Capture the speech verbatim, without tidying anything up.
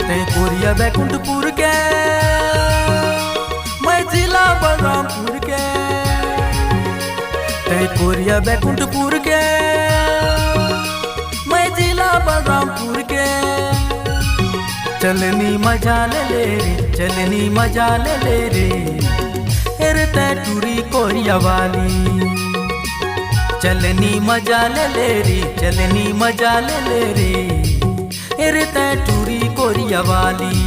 तैं कोरिया बैकुंठपुर के, मैं जिला बलरामपुर के। तैं कोरिया बैकुंठपुर के, मैं जिला बलरामपुर के। चलनी मजा ले ले रे, चलनी मजा ले ले रे, ए रे तैं टूरी कोरिया वाली। चलनी मजा ले ले रे, चलनी मजा ले ले रे, ए रे तैं टूरी कोरिया वाली।